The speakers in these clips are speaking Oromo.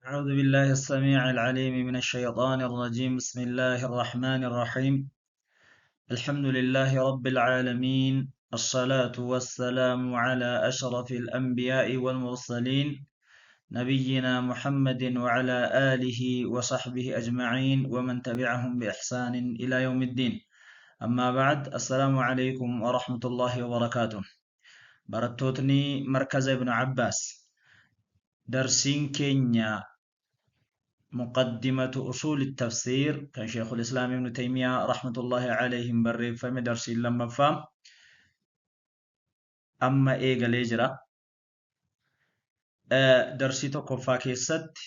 أعوذ بالله السميع العليم من الشيطان الرجيم. بسم الله الرحمن الرحيم. الحمد لله رب العالمين، الصلاة والسلام على أشرف الأنبياء والمرسلين، نبينا محمد وعلى آله وصحبه أجمعين ومن تبعهم بإحسان إلى يوم الدين. أما بعد، السلام عليكم ورحمة الله وبركاته. Barattootni Markaza Ibn Abbaas, darsiin keenya Muqaddimatu Usuuli Tafsiir kan Sheekhul Islaam Ibn Taymiyaa rahmatullahi alayhim barreeffame darsiin lammaffaa amma eegalee jira. Darsii tokkoffaa keessatti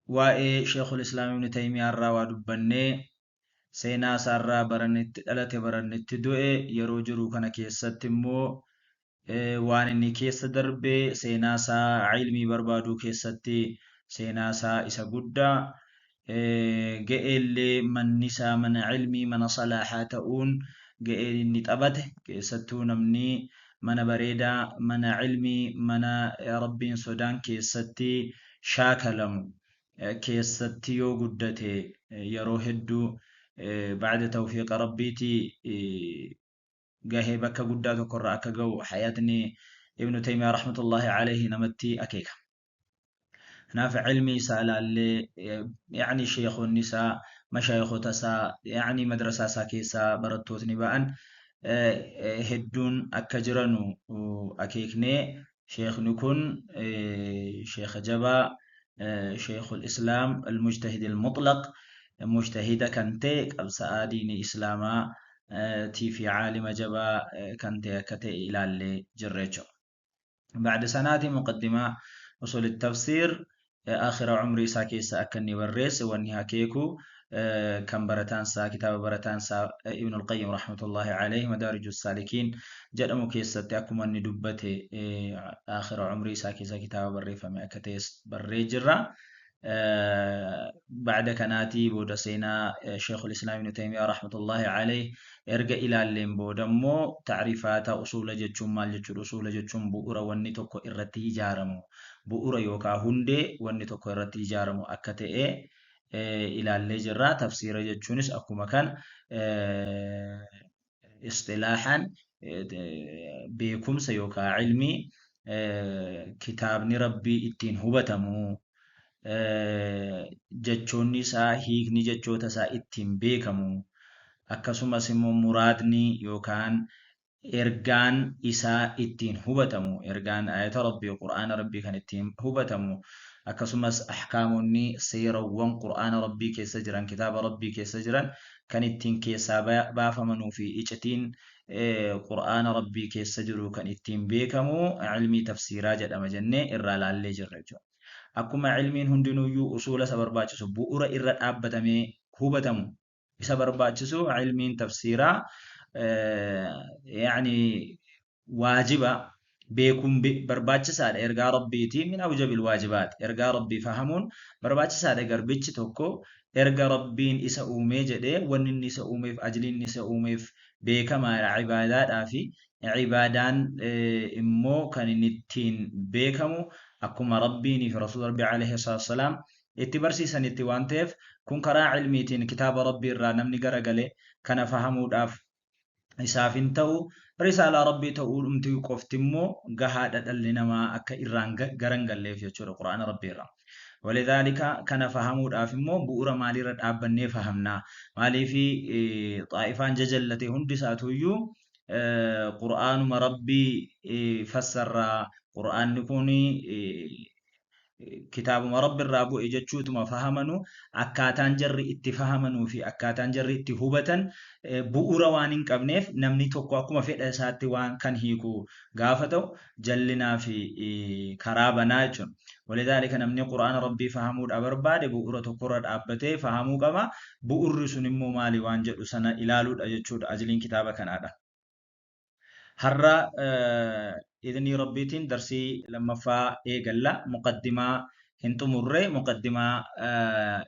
waa'ee Sheekhul Islaam Ibn Taymiyaa irraa waa dubbannee, seenaa isaarraa, baranni itti dhalate, baranni itti du'e, yeroo jiru kana keessatti immoo waan inni keessa darbe, seenaa isaa ilmii barbaaduu keessatti seenaa isaa isa guddaa, ga'eellee manni isaa mana ilmii, mana salaahaa ta'uun ga'een inni taphate, keessattuu namni mana bareedaa, mana ilmii, mana Rabbiin sodaan keessatti shaakalamu keessatti yoo guddate, yeroo hedduu ba'da tawfiiqa Rabbiitii gahee bakka guddaa tokkorra akka ga'u hayaatni Ibnu Taymiyaa rahmatullahi alayhi namatti akeeka. Kanaaf ilmii isaa ilaallee, yaani sheekonni isaa, mashaayikota isaa, yaani madrasaa isaa keessaa barattootni ba'an hedduun akka jiranu akeeknee, sheekni kun sheeka jabaa, sheekul Islaam al-mujtahid al-mutlaq, mujtahida kan ta'e, qabsa'aa diinii Islaamaa tii fi caalima jabaa kan ta'e akka ta'e ilaallee jirra jechuudha. Ba'da sanaati muqaddimaa usul tafsiir aakhira umrii isaa keessa akka inni barreesse wanni akeeku kan barataan isaa, kitaaba barataan isaa Ibn al-Qayyim rahmatullahi alayhi Madaarij saalikiin jedhamu keessatti akkuma inni dubbate aakhira umrii isaa keessa kitaaba barreeffame akka ta'es barree jirra. Ba'da kanaatii booda seenaa Sheekhul Islaam Ibn Taymiyaa rahmatullahi alayhi erga ilaalleen booda immoo ta'riifaata usuula jechuun maal jechuudha? Usuula jechuun bu'uura wanni tokko irratti ijaaramu, bu'uura yookaan hundee wanni tokko irratti ijaaramu akka ta'e ilaallee jirra. Tafsiira jechuunis akkuma kana isxilaahaan beekumsa yookaan ilmii kitaabni Rabbii ittiin hubatamu, jechoonni isaa, hiikni jechoota isaa ittiin beekamu, akkasumas immoo muraadni yookaan ergaan isaa ittiin hubatamu, ergaan ayata Rabbii, Qur'aana Rabbii kan ittiin hubatamu, akkasumas ahkaamonni, seerawwan Qur'aana Rabbii keessa jiran, kitaaba Rabbii keessa jiran kan ittiin keessaa baafamanuu fi icitiin Qur'aana Rabbii keessa jiru kan ittiin beekamu ilmii tafsiiraa jedhama jennee irraa laallee jirra jechuudha. Akkuma ilmiin hundinuyyuu usuula isa barbaachisu, bu'uura irra dhaabbatamee hubatamu isa barbaachisu, ilmiin tafsiiraa yaani waajiba beekuun barbaachisaadha. Ergaa Rabbiiti, min awjabil waajibaat. Ergaa Rabbii fahamuun barbaachisaadha. Garbichi tokko erga Rabbiin isa uumee jedhee, wanni inni isa uumeef, ajliin inni isa uumeef beekamaadha, ibaadaadhaa fi ibaadaan immoo kan inni ittiin beekamu akkuma Rabbiinii fi Rasuula Rabbii alayhi salaatu wassalaam itti barsiisanitti waan ta'eef, kun karaa ilmiitiin kitaaba Rabbii irraa namni garagale kana fahamuudhaaf isaaf hin ta'u. Risaalaa Rabbii ta'uu dhumti qofti immoo gahaadha dhalli namaa akka irraan garan galleef jechuudha Qur'aana Rabbii irraa. Walidhaalika kana fahamuudhaaf immoo bu'uura maaliirra dhaabbannee fahamna? Maaliif xaa'ifaan jajallate hundi isaatuyyuu Qur'aanuma Rabbii fassarraa, Qur'aanni kun kitaabuma Rabbi irraa bu'e jechuutuma fahamanu, akkaataan jarri itti fahamanuu fi akkaataan jarri itti hubatan bu'uura waan hin qabneef, namni tokko akkuma fedha isaatti waan kan hiiku gaafa ta'u jallinaa fi karaa banaa jechuudha. Walidhaalika namni Qur'aana Rabbii fahamuudha barbaade bu'uura tokkorra dhaabbatee fahamuu qaba. Bu'uurri sun immoo maali waan jedhu sana ilaaluudha jechuudha ajliin kitaaba kanaadha. Har'a idnii Rabbiitiin darsii lammaffaa eegalla. Muqaddimaa hin xumurre, muqaddimaa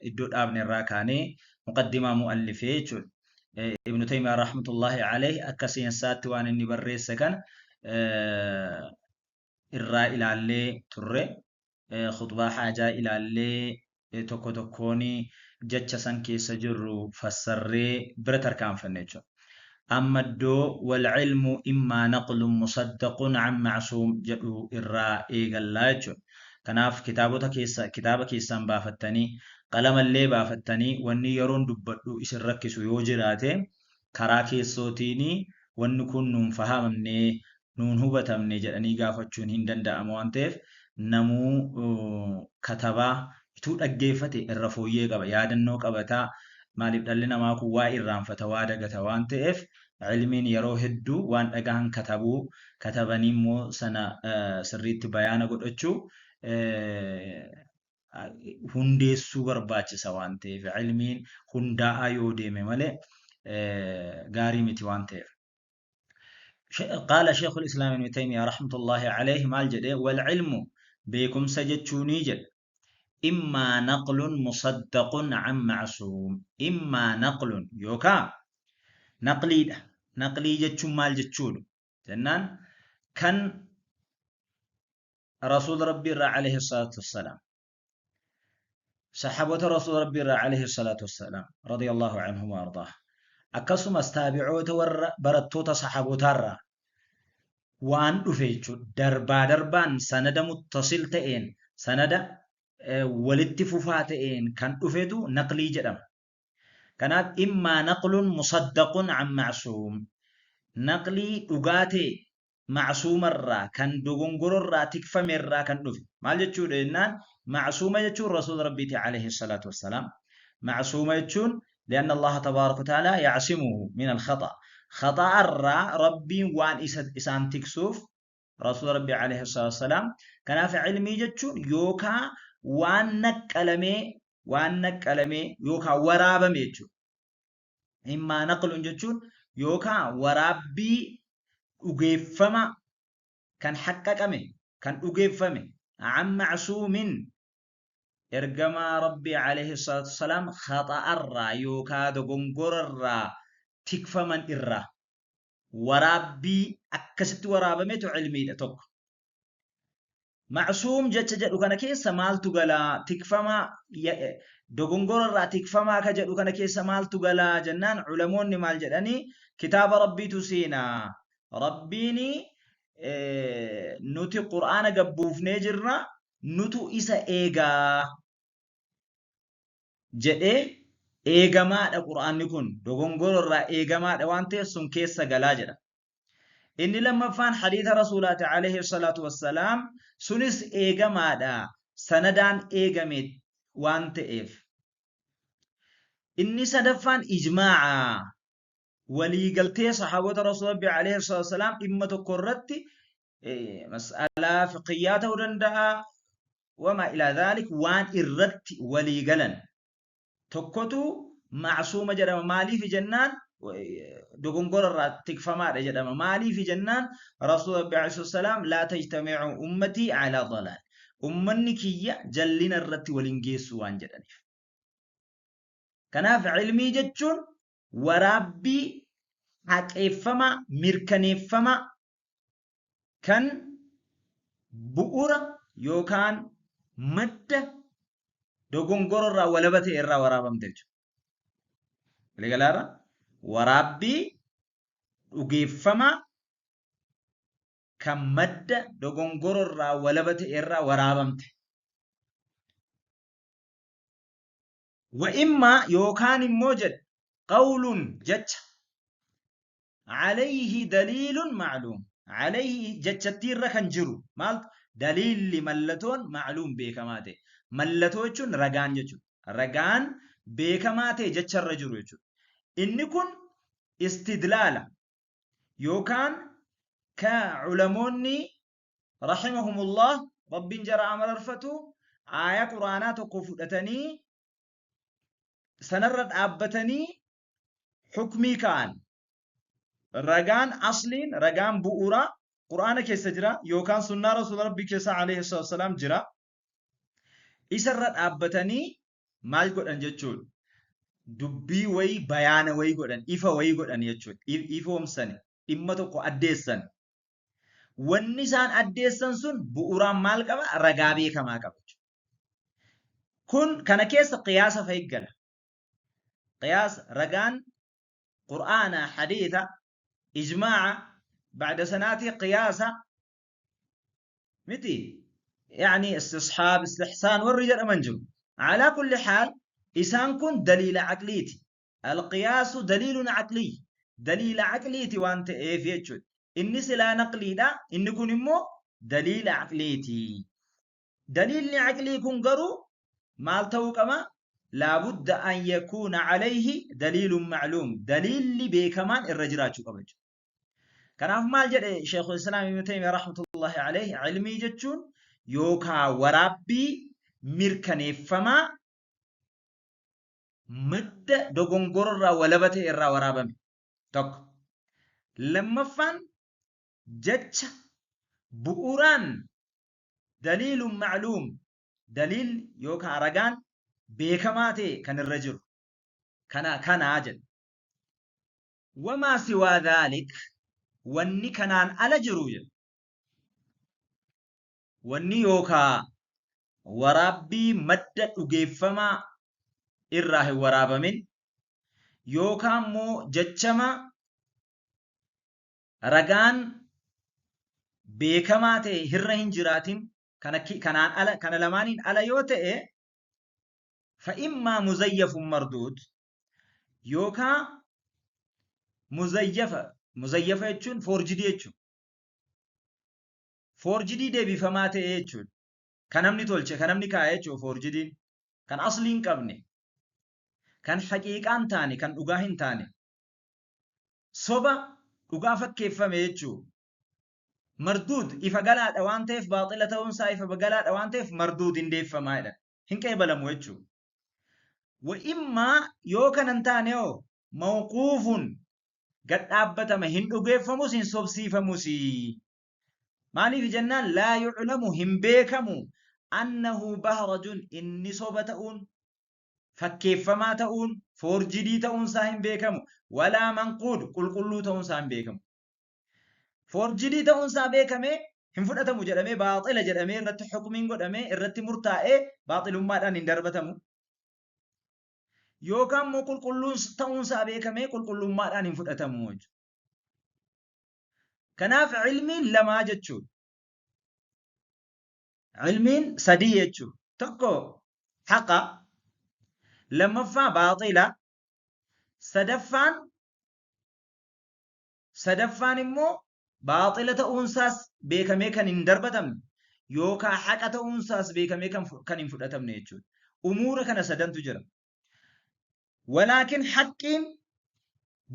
iddoo dhaabne irraa kaanee, muqaddimaa mu'allifee jechuudha. Ibnu Taymiyaa rahmatullahi alayhi akka seensaatti waan inni barreesse kana irraa ilaallee turre. Khuxbaa haajaa ilaallee tokko tokkoon jecha san keessa jirru fassarree bira tarkaanfanne jechuudha. Amma iddoo walcilmu immaa naqlun musaddaqun an macsuum jedhu irraa eegallaa jechuudha. Kanaaf kitaabota keessa kitaaba keessan baafattanii qalamallee baafattanii wanni yeroon dubbadhu isin rakkisu yoo jiraate karaa keessootiin wanni kun nuun fahamamne nuun hubatamne jedhanii gaafachuun hin danda'amu waan ta'eef namuu katabaa ituu dhaggeeffate irra fooyyee qaba yaadannoo qabataa maaliif dhalli namaa kun waa irraanfata waa dagata waan ta'eef ilmiin yeroo hedduu waan dhagahan katabuu katabanii immoo sana sirriitti bayaana godhachuu hundeessuu barbaachisa waan ta'eef ilmiin hundaa'aa yoo deeme malee gaarii miti waan ta'eef. قال شيخ الإسلام ابن تيمية رحمة الله عليه maal jedhe والعلم beekumsa jechuunii jedhe إما نقل مصدق عن معصوم إما نقل yookaa naqliidha. Naqlii jechuun maal jechuudha jennaan kan rasuula rabbii irraa alayhi salaatu wassalaam saxaabota rasuula rabbii irraa alayhi salaatu wassalaam radiyallahu anhum wa ardaah akkasumas taabi'oota warra barattoota saxaabotaarraa waan dhufe jechuudha. Darbaa darbaan sanada muttasil ta'een sanada walitti fufaa ta'een kan dhufetu naqlii jedhama. Kanaaf immaa naqlun musaddaqun an macsuum naqlii dhugaa ta'e macsuumarraa kan dogongororraa tikfamerraa kan dhufe maal jechuudha jennaan macsuuma jechuun rasuula rabbiiti alayhi salaatu wassalaam. Macsuuma jechuun لأن الله تبارك وتعالى يعصمه من الخطأ خطأ الرا ربي وان إسان تكسوف رسول ربي عليه الصلاة والسلام. كان في علمي جتشون يوكا وان نكلمي وان نكلمي يوكا ورابمي جتشون إما نقل جتشون يوكا ورابي أجيفما كان حققمي كان أجيفمي عن معصوم ergamaa rabbii alayhi salaatu wassalaam khaxa'arraa yookaa dogongorarraa tikfaman irraa waraabbii akkasitti waraabametu cilmiidha tokko. Macsuum jecha jedhu kana keessa maaltu galaa tikfamaa dogongorarraa tikfamaa ka jedhu kana keessa maaltu galaa jennaan culamoonni maal jedhanii kitaaba rabbiitu seenaa. Rabbiini nuti qur'aana gabbuufnee jirra nutu isa eegaa jedhee eegamaadha qur'aanni kun dogongorarraa eegamaadha waan ta'eef sun keessa galaa jedha. Inni lammaffaan hadiisa rasuulaati alayhi salaatu wassalaam sunis eegamaadha sanadaan eegame waan ta'eef. Inni sadaffaan ijmaa'a waliigaltee sahaabota rasuula rabbi alayhi salaatu wassalaam dhimma tokko irratti mas'alaa fiqiyyaa ta'uu danda'a wamaa ilaa dhaalik waan irratti waliigalan tokkotu macsuuma jedhama maaliif jennaan dogongorarraa tikfamaadha jedhama maaliif jennaan rasuula rabbi alayhi salaam laa tajtamicu ummatii calaa dalaal ummanni kiyya jallina irratti waliin geessu waan jedhaniif. Kanaaf ilmii jechuun waraabbii haqeeffamaa mirkaneeffamaa kan bu'uura yookaan madda dogongororraa walaba ta'e irraa waraabamte jechuudha. Waliigalaarra waraabbii dhugeeffamaa kan madda dogongororraa walaba ta'e irraa waraabamte. Wa immaa yookaan immoo jedhe qawlun jecha alayhi daliilun ma'luum alayhi jechattii irra kan jiru maaltu daliilli mallatoon ma'luum beekamaa ta'e mallatoo jechuun ragaan jechuudha ragaan beekamaa ta'e jecha irra jiru jechuudha inni kun istidlaala yookaan ka culamoonni rahimahumullah rabbiin jara amararfatu aaya quraanaa tokko fudhatanii sanarra dhaabbatanii hukmii ka'an. Ragaan asliin ragaan bu'uuraa quraana keessa jira yookaan sunnaa rasuula rabbii keessa alayhi salaatu wassalaam jira. Isarra dhaabbatanii maal godhan jechuudha. Dubbii wayii bayaana wayii godhan ifa wayii godhan jechuudha. Ifoomsani dhimma tokko addeessan. Wanni isaan addeessan sun bu'uuraan maal qaba? Ragaa beekamaa qaba jechuudha. Kun kana keessa qiyaasa fa'i gala. Qiyaasa ragaan Qur'aana, hadiisa, ijmaa'a, ba'da sanaatii qiyaasa miti. Yaani istishaab, istihsaan warri jedhaman jiru. Alaa kulli haal isaan kun daliila aqliiti. Alqiyaasu daliilun aqliy. Daliila aqliiti waan ta'eef jechuudha. Inni silaa naqliidha, inni kun immoo daliila aqliiti. Daliilli aqlii kun garuu maal ta'uu qaba? Laabudda an yakuuna alayhi daliilun ma'luum. Daliilli beekamaan irra jiraachuu qaba jechuudha. Kanaaf maal jedhe Sheekhul Islaam Ibn Taymiyyah rahmatullahi alayhi ilmii jechuun yookaa waraabbii mirkaneeffamaa madda dogongororraa walaba ta'e irraa waraabame tokko. Lammaffaan jecha bu'uuraan daliilun ma'luum daliil yookaan ragaan beekamaa ta'e kan irra jiru kana kanaa jedha. Wamaa siwaa dhaalik wanni kanaan ala jiru jedha. Wanni yookaa waraabbii madda dhugeeffamaa irraa hin waraabamin yookaa immoo jechama ragaan beekamaa ta'e irra hin jiraatin kana kanaan ala kana lamaaniin ala yoo ta'e fa'immaa muzayyafun marduud yookaa muzayyafa muzayyafa jechuun foorjidii jechuudha. Foorjidii deebifamaa ta'e jechuudha. Kan namni tolche, kan namni kaa'e jechuudha foorjidiin. Kan aslii hin qabne, kan haqiiqaa hin taane, kan dhugaa hin taane. Soba dhugaa fakkeeffame jechuudha. Marduud ifa galaadha waan ta'eef baaxila ta'uun isaa ifa galaadha waan ta'eef marduud hin deeffamaa jedhan. Hin qeebalamu jechuudha. Wa immaa yoo kana hin taane hoo mawquufun gad dhaabbatama hin dhugeeffamus hin sobsiifamus. Maaliif jennaan laa yuclamu hin beekamu annahu bahrajun inni soba ta'uun fakkeeffamaa ta'uun foorjidii ta'uun isaa hin beekamu walaa manquud qulqulluu ta'uun isaa hin beekamu. Foorjidii ta'uun isaa beekamee hin fudhatamu jedhamee baaxila jedhamee irratti hukumiin godhamee irratti murtaa'ee baaxilummaadhaan hin darbatamu. Yookaan immoo qulqulluun ta'uun isaa beekamee qulqullummaadhaan hin fudhatamu jechuudha. Kanaaf ilmiin lamaa jechuudha. Ilmiin sadii jechuudha. Tokko haqa, lammaffaa baaxila, sadaffaan sadaffaan immoo baaxila ta'uunsaas beekamee kan hin darbatamne yookaan haqa ta'uunsaas beekamee kan hin fudhatamne jechuudha. Umuura kana sadantu jira. Walaakin haqqiin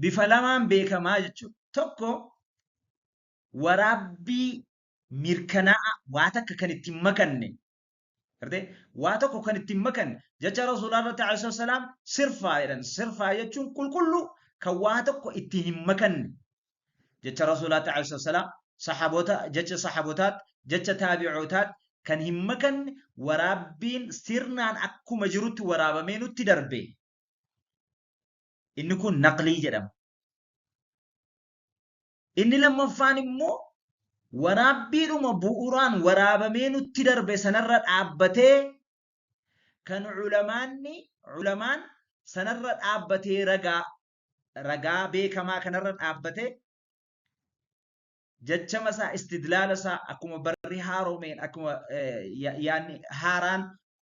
bifa lamaan beekamaa jechuudha. Tokko waraabbii mirkanaa'aa waa takka kan itti hin makanne gartee waa tokko kan itti hin makanne jecha Rasuulaa irratti alayhi salaam sirfaa jedhan. Sirfaa jechuun qulqulluu kan waa tokko itti hin makanne jecha Rasuulaatti alayhi salaam sahaabota jecha sahaabotaatti jecha taabi'ootaatti kan hin makanne waraabbiin sirnaan akkuma jirutti waraabamee nutti darbe. Inni kun naqlii jedhama. Inni lammaffaan immoo waraabbiidhuma bu'uuraan waraabamee nutti darbe sanarra dhaabbatee kan ulamaanni ulamaan sanarra dhaabbatee ragaa ragaa beekamaa kanarra dhaabbatee jechama isaa istidlaala isaa akkuma barri haaromeen akkuma yaanni haaraan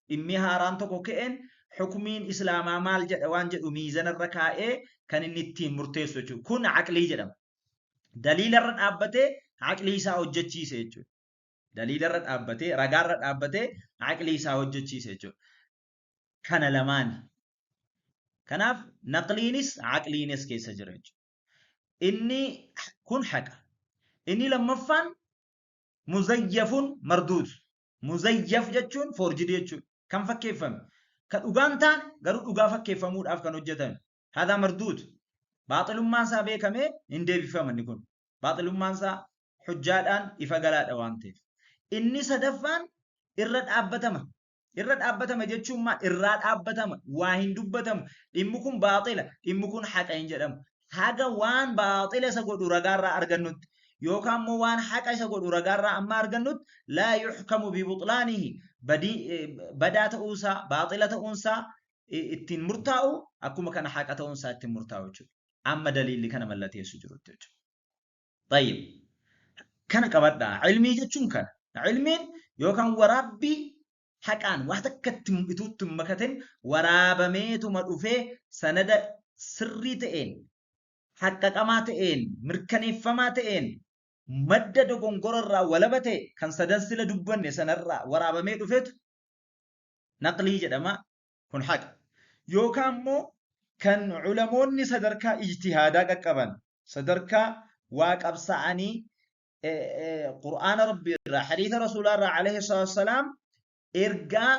dhimmi haaraan tokko ka'een hukumiin islaamaa maal jedha waan jedhu miizanarra kaa'ee kan inni ittiin murteessu jechuudha. Kun aqlii jedhama. Daliilarra dhaabbatee aqlii isaa hojjechiise jechuudha. Daliilarra dhaabbatee ragaarra dhaabbatee aqlii isaa hojjechiise jechuudha. Kana lamaani. Kanaaf naqliinis aqliinis keessa jira jechuudha. Inni kun haqa. Inni lammaffaan muzayyafun marduud. Muzayyaf jechuun foorjidii jechuudha. Kan fakkeeffame. Kan dhugaan taane garuu dhugaa fakkeeffamuudhaaf kan hojjetame. Haadhaa marduud. Baaxilummaan isaa beekamee hin deebifama inni kun. Baaxilummaan isaa hujjaadhaan ifa galaadha waan ta'eef. Inni sadaffaan irra dhaabbatama. Irra dhaabbatama jechuun maal? Irraa dhaabbatama. Waa hin dubbatamu. Dhimmi kun baaxila. Dhimmi kun haqa hin jedhamu. Haga waan baaxila isa godhu ragaarraa argannutti. yookaan immoo waan haqa isa godhu ragaarraa amma argannutti laa yuhkamu bibuxlaanihi badii badaa ta'uunsaa baaxila ta'uunsaa ittiin murtaa'u akkuma kana haqa ta'uunsaa ittiin murtaa'u jechuudha. Amma daliilli kana mallateessu jirutti jechuudha. Tayyib. Kana qabadhaa. Ilmii jechuun kana. Ilmiin yookaan waraabbii haqaan waa takka itti ituutti hin makatin waraabameetuma dhufee sanada sirrii ta'een haqqaqamaa ta'een mirkaneeffamaa ta'een madda dogongora irraa walaba ta'e kan sadan sila dubbanne sanarraa waraabamee dhufetu naqlii jedhama kun haqa. Yookaan immoo kan ulamoonni sadarkaa ijtihaadaa qaqqaban sadarkaa waa qabsa'anii Qur'aana Rabbii irraa hadiisa Rasuulaa irraa alayhi salaatu wassalaam ergaa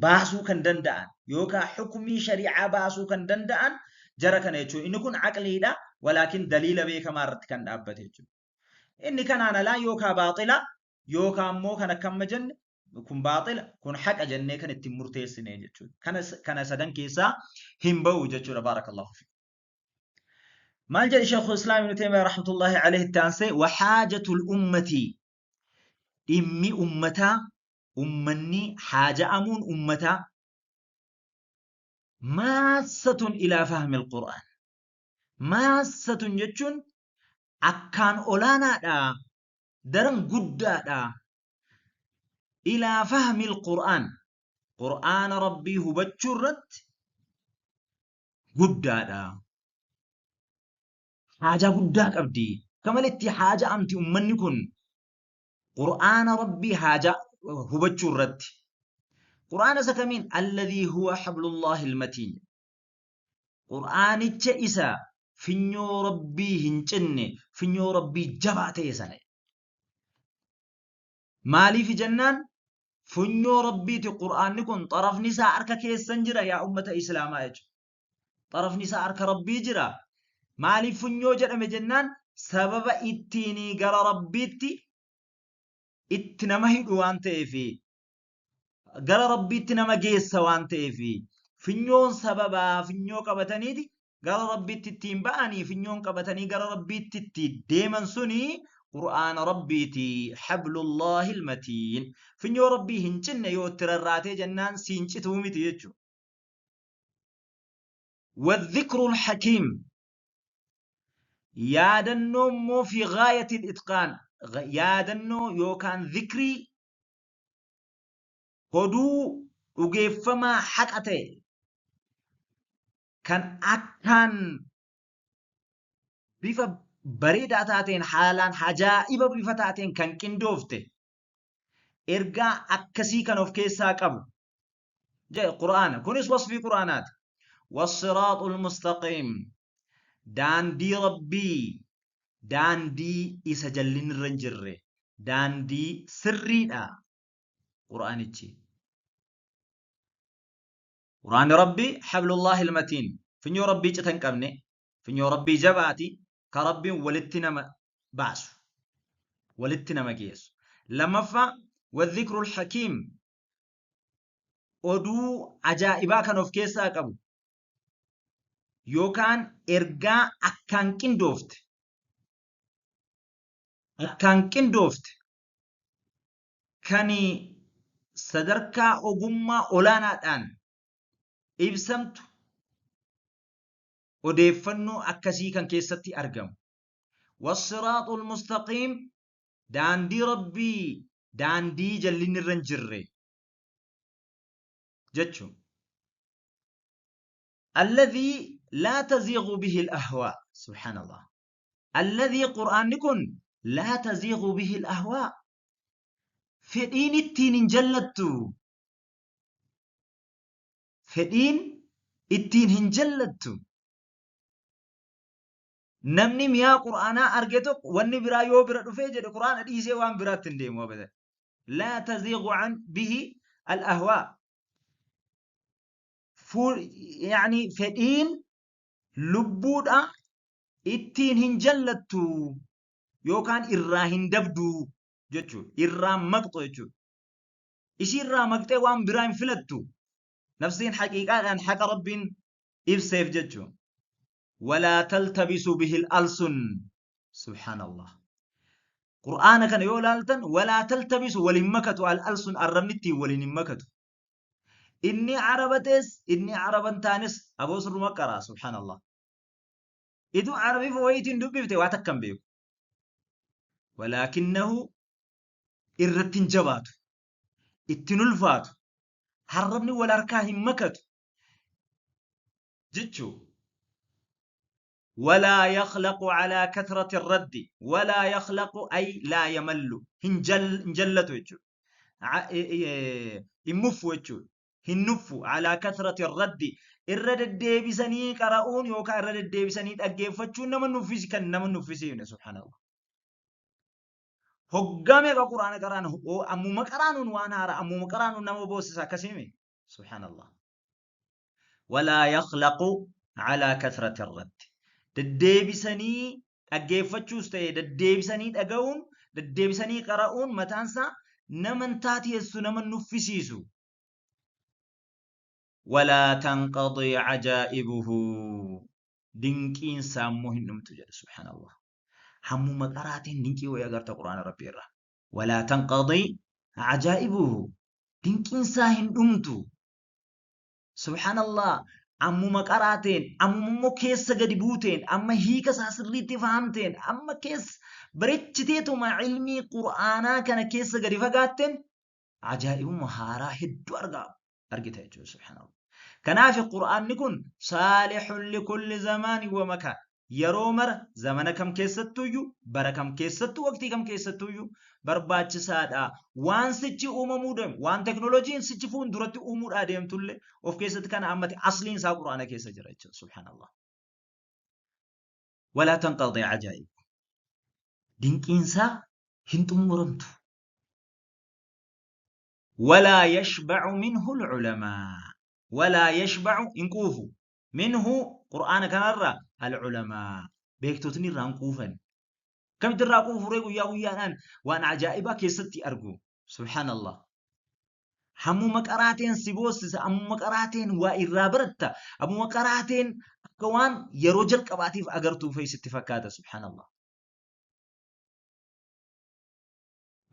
baasuu kan danda'an yookaan hukumii shari'aa baasuu kan danda'an jara kana jechuudha. Inni kun aqliidha walaakin daliila beekamaa irratti kan dhaabbate jechuudha. Inni kanaan alaa yookaan baaxila yookaan immoo kan akka amma jenne kun baaxila kun haqa jennee kan ittiin murteessine jechuudha. Kana sadan keessaa hin ba'u jechuudha baarakallahu fi. Maal jedhe Sheekhu Islaam Ibn Taymiyyah rahmatullahi alayhi itti aansee wahaajatul ummati dhimmi ummataa ummanni haaja'amuun ummataa maassatun ilaa fahmil Qur'aan. Maassatun jechuun akkaan olaanaadha daran guddaadha ilaa fahmil Qur'aan Qur'aana Rabbii hubachuu irratti guddaadha. Haajaa guddaa qabdi. Akka maletti haaja amti ummanni kun Qur'aana Rabbii haajaa hubachuu irratti. Qur'aana isa kamiin? Alladhii huwa hablullaahi almatiin. Qur'aanicha isa finyoo Rabbii hin cinne, finyoo Rabbii jabaa ta'e sana. Maaliif jennaan funyoo Rabbiiti Qur'aanni kun xarafni isaa harka keessan jira yaa ummata Islaamaa jechuudha. Xarafni isaa harka Rabbii jira. Maaliif funyoo jedhame jennaan sababa ittiin gara Rabbiitti itti nama hidhu waan ta'eef gara Rabbiitti nama geessa waan ta'eef funyoon sababaa funyoo qabataniiti gara Rabbiitti ittiin ba'anii funyoon qabatanii gara Rabbiitti itti deeman suni Qur'aana Rabbiiti hablullaahil matiin funyoo Rabbii hin cinne yoo itti rarraatee jennaan siin cituu miti jechuudha. Wadhikrul hakiim yaadannoo immoo fi gaayatil itqaan yaadannoo yookaan dhikrii Oduu dhugeeffamaa haqa ta'e kan akkaan bifa bareedaa taateen haalaan ajaa'iba bifa taateen kan qindoofte ergaa akkasii kan of keessaa qabu jedhe Qur'aana. Kunis wasfii Qur'aanaati. Wassiraaxul mustaqiim daandii Rabbii daandii isa jallinni irra hin jirre daandii sirriidha. Qur'aanichi. Qur'aanni Rabbii hablullaahi almatiin funyoo Rabbii cita hin qabne funyoo Rabbii jabaati ka Rabbiin walitti nama baasu walitti nama geessu. Lammaffaa wadhikrul hakiim oduu ajaa'ibaa kan of keessaa qabu yookaan ergaa akkaan qindoofte akkaan qindoofte kan sadarkaa ogummaa olaanaadhaan ibsamtu odeeffannoo akkasii kan keessatti argamu. Wassiraaxul mustaqiim daandii Rabbii daandii jallinni irra hin jirre jechuun. Alladhii laa taziigu bihi al-ahwaa subhaanallah. Alladhii Qur'aanni kun laa taziigu bihi al-ahwaa fedhiin ittiin hin jallattu. Fedhiin ittiin hin jallattu. Namni mi'aa Qur'aanaa arge tokko wanni biraa yoo bira dhufee jedhe Qur'aana dhiisee waan biraatti hin deemu abadan. Laa taziigu an bihi al-ahwaa. Yaani fedhiin lubbuudha ittiin hin jallattu yookaan irraa hin dabdu jechuudha. Irraa maqxu jechuudha. Ishii irraa maqxee waan biraa hin filattu. Nafsiin haqiiqaadhaan haqa Rabbiin ibseef jechuudha. Walaa taltabisu bihil alsun. Subhaanallah. Qur'aana kana yoo ilaaltan walaa taltabisu wal hin makatu al alsun arrabni ittiin waliin hin makatu. Inni araba ta'es inni araba hin taanes aboo sirruma qaraa subhaanallah. Ituu arabifa wayiitiin dubbifte waa takka hin beeku. Walaakinnahu irratti hin jabaatu. Ittiin ulfaatu. Arrabni wal harkaa hin makatu. Jechuu. Walaa yakhlaqu alaa kathrati raddi. Walaa yakhlaqu ay laa yamallu. Hin jallatu jechuudha. Hin muffu jechuudha. Hin nuffu alaa kathrati raddi. Irra deddeebisanii qara'uun yookaan irra deddeebisanii dhaggeeffachuun nama nuffisi kan nama nuffisiifne subhaanallah. Hoggaa meeqa quraana qaraan ammuma qaraanuun waan haaraa ammuma qaraanuun nama boossisa akkasiimi subhaanallah. Walaa yakhlaqu alaa kathrati raddi. Deddeebisanii dhaggeeffachuus ta'e deddeebisanii dhaga'uun deddeebisanii qara'uun mataansaa nama hin taatiyessu nama hin nuffisiisu. Walaa tanqadii ajaa'ibuhu. Dinqiinsaa immoo hin dhumtu jedhe subhaanallah. Hammuma qaraatiin dinqii wayii agarta quraana rabbii irraa. Walaa tanqadii ajaa'ibuhu. Dinqiinsaa hin dhumtu. Subhanallah ammuma qaraateen ammuma immoo keessa gadi buuteen amma hiika isaa sirriitti fahamteen amma keessa bareechiteetuma ilmii qur'aanaa kana keessa gadi fagaatteen ajaa'ibuma haaraa hedduu argaa argita jechuudha subhanallah. Kanaaf qur'aanni kun saalihun likulli zamaani wa makaan Yeroo mara, zamana kam keessattuuyyu, bara kam keessattuu, waqtii kam keessattuuyyu barbaachisaadha. Waan sichi uumamuu deemu, waan teknooloojiin sichi fuulduratti uumuudhaa deemtullee of keessatti kana hammate asliin isaa Qur'aana keessa jira jechuudha. Subhaanallah. Walaa tanqadii ajaa'ib. Dinqiinsaa hin xumuramtu. Walaa yashba'u minhu al-ulamaa. Walaa yashba'u hin quufu. Minhu Qur'aana kanarraa al-ulamaa beektotni irraa hin quufan. Akkamitti irraa quufu ree guyyaa guyyaadhaan waan ajaa'ibaa keessatti argu. Subhaanallah. Hammuma qaraateen si boossisa, hammuma qaraateen waa irraa baratta, hammuma qaraateen akka waan yeroo jalqabaatiif agartuu fa'i sitti fakkaata. Subhaanallah.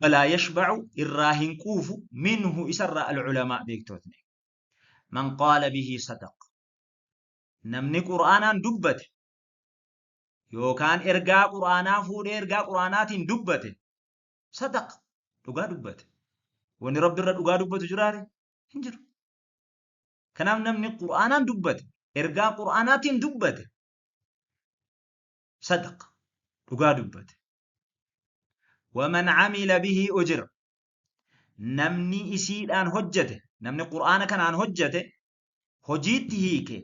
Walaa yashba'u irraa hin quufu minhu isarraa al-ulamaa beektotni. Man qaala bihi sadaq. Namni Qur'aanaan dubbate yookaan ergaa Qur'aanaa fuudhee ergaa Qur'aanaatiin dubbate sadaq dhugaa dubbate. Wanni Rabbi irra dhugaa dubbatu jiraare hin jiru. Kanaaf namni Qur'aanaan dubbate ergaa Qur'aanaatiin dubbate sadaq dhugaa dubbate. Waman camila bihi ujira. Namni isiidhaan hojjate, namni Qur'aana kanaan hojjate, hojiitti hiike,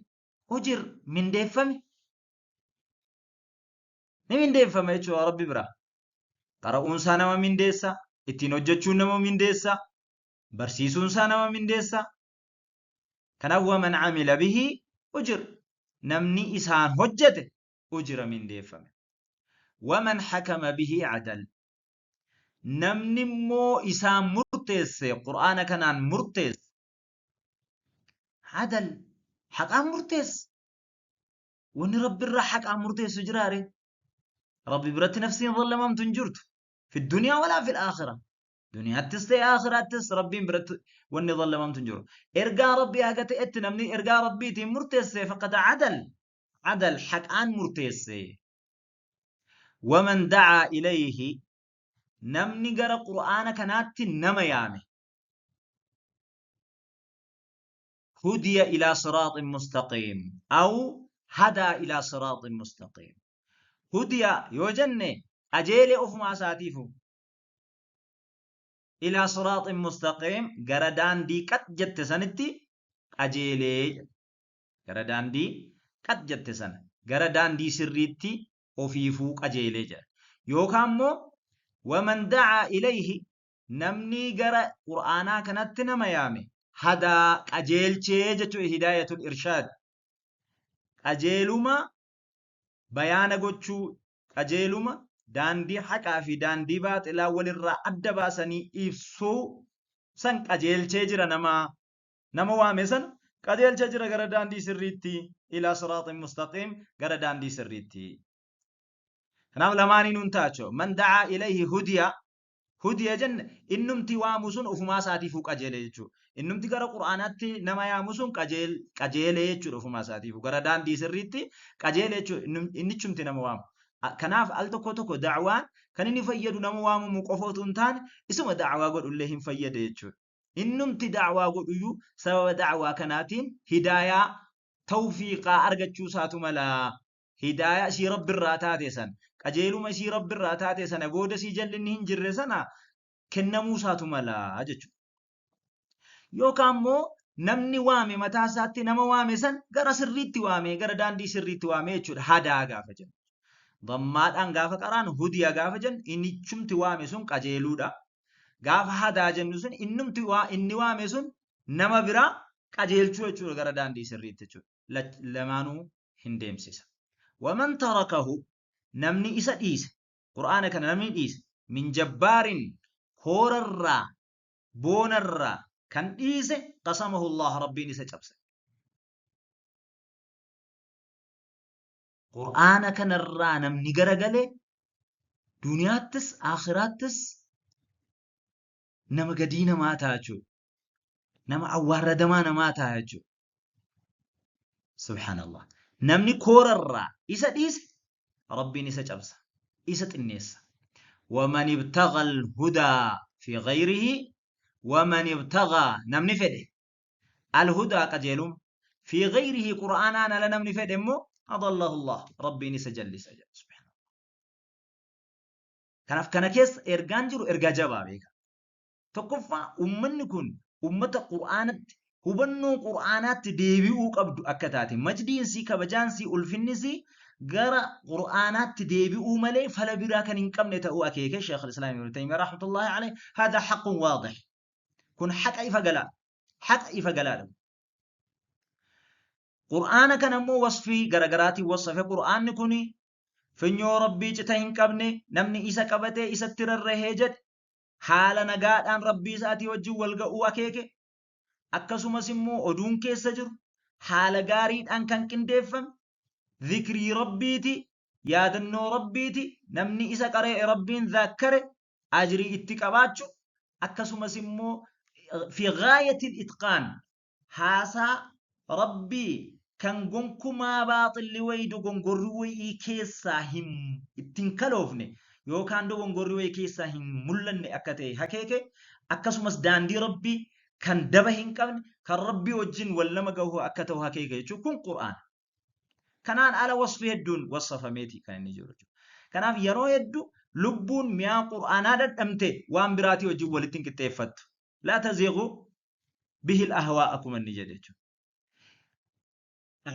ujir, mindeeffame. Ni mindeeffama jechuudha Rabbi biraa. Qara'uun isaa nama mindeessa, ittiin hojjechuun nama mindeessa, barsiisuun isaa nama mindeessa. Kanaaf waman amila bihi ujir. Namni isaan hojjete ujira mindeeffame. Waman hakama bihi adal. Namni immoo isaan murteesse, Qur'aana kanaan murteesse, adal, haqaan murteesse. Wanni Rabbi irraa haqaan murteessu jiraa ree? Rabbi biratti nafsiin zallamamtu hin jirtu. Fi duniyaa walaa fil aakhira. Duniyaattis ta'e aakhiraattis Rabbiin biratti wanni zallamamtu hin jiru. Ergaa Rabbii haga ta'etti namni ergaa Rabbiitiin murteesse faqad adal. Adal haqaan murteesse. Waman da'aa ilayhi namni gara Qur'aana kanaatti nama yaame. Hudiya ilaa siraaxin mustaqiim aw hadaa ilaa siraaxin mustaqiim. Hudiya yoo jenne qajeele ofumaa isaatiifu. Ilaa siraaxin mustaqiim gara daandii qax jette sanitti qajeelee jedha. Gara daandii qax jette sana, gara daandii sirriitti ofiifuu qajeele jedha. Yookaan immoo waman da'aa ilayhi namni gara Qur'aanaa kanatti nama yaame hadaa qajeelchee jechuudha hidaayatul irshaad. Qajeeluma bayaana gochuu, qajeeluma daandii haqaa fi daandii baaxilaa walirraa adda baasanii ibsuu san qajeelchee jira nama waame sana Qajeelcha jira gara daandii sirriitti, ilaa siraaxin mustaqiim, gara daandii sirriitti. Kanaaf lamaaniinuu hin ta'a jechuudha. Man da'aa ilayhi hudiya, hudiya jenne innumti waamu sun ofumaa isaatiifuu qajeele jechuudha. Innumti gara Qur'aanaatti nama yaamu sun qajeele jechuudha ofumaa isaatiifuu. Gara daandii sirriitti qajeele jechuudha innichumti nama waamu. Kanaaf al tokko tokko da'waan kan inni fayyadu nama waamamu qofa utuu hin taane isuma da'waa godhullee hin fayyada jechuudha. Innumti da'waa godhuyyuu sababa da'waa kanaatiin hidaayaa tawfiiqaa argachuu isaatu mala. Hidaayaa isii Rabbirraa taate sana, qajeeluma isii Rabbirraa taate sana booda isii jallinni hin jirre sana kennamuu isaatu mala jechuudha. Yookaan immoo namni waame mataa isaatti nama waame san gara sirriitti waame, gara daandii sirriitti waame jechuudha. Hadaa gaafa jennu. Dammaadhaan gaafa qaraanu hudiya gaafa jennu innichumti waame sun qajeeluudha. Gaafa hadaa jennu sun innumti waa inni waame sun nama biraa qajeelchuu jechuudha gara daandii sirriitti jechuudha. Lamaanuu hin deemsisa. Waman tarakahu namni isa dhiise Qur'aana kana namni dhiise min jabbaarin koorarraa boonarraa kan dhiise qasamahu Allah Rabbiin isa cabse. Qur'aana kanarraa namni garagale duniyaattis aakhiraattis nama gadii namaa ta'a jechuudha. Nama awwaarradamaa namaa ta'a jechuudha. Subhaanallah. Namni koorarraa isa dhiise Rabbiin isa cabsa, isa xinneessa. Waman ibtagha al-hudaa fi ghayrihi waman ibtagha namni fedhe Al-hudaa qajeeluma. Fi ghayrihi Qur'aanaan ala namni fedhe immoo adallahu Allah Rabbiin isa jallisa jedha subhaanallah. Kanaaf kana keessa ergaan jiru ergaa jabaa beeka. Tokkoffaa ummanni kun ummata Qur'aanatti hubannoo Qur'aanaatti deebi'uu qabdu akka taate majdiinsii kabajaansii ulfinnisii gara Qur'aanaatti deebi'uu malee fala biraa kan hin qabne ta'uu akeeke Sheekh Islaam Ibn Taymiyyah rahmatullahi alayhi hada haqqun waadih. Kun haqa ifa galaa. Haqa ifa galaadha. Qur'aana kana immoo wasfii garagaraatiin wasafe Qur'aanni kun finyoo Rabbii cita hin qabne namni isa qabatee isatti rarrahee jedhe haala nagaadhaan Rabbii isaatii wajjin wal ga'uu akeeke akkasumas immoo oduun keessa jiru haala gaariidhaan kan qindeeffame zikrii Rabbiiti yaadannoo Rabbiiti namni isa qara'e Rabbiin zaakkare ajrii itti qabaachu akkasumas immoo fi gaayatil itqaan haasaa Rabbii kan gonkumaa baaxilli wayii dogongorri wayii keessaa hin itti hin kaloofne yookaan dogongorri wayii keessaa hin mul'anne akka ta'e hakeeke akkasumas daandii Rabbii kan daba hin qabne kan Rabbii wajjin wal nama gahu akka ta'u hakeeke jechuun kun Qur'aana. Kanaan ala wasfi hedduun wasafameeti kan inni jiru jechuudha. Kanaaf yeroo hedduu lubbuun mi'aa Qur'aanaa dhadhamte waan biraatii wajjin walitti hin qixxeeffattu. Laa taziigu bihil ahwaa akkuma inni jedhe jechuudha.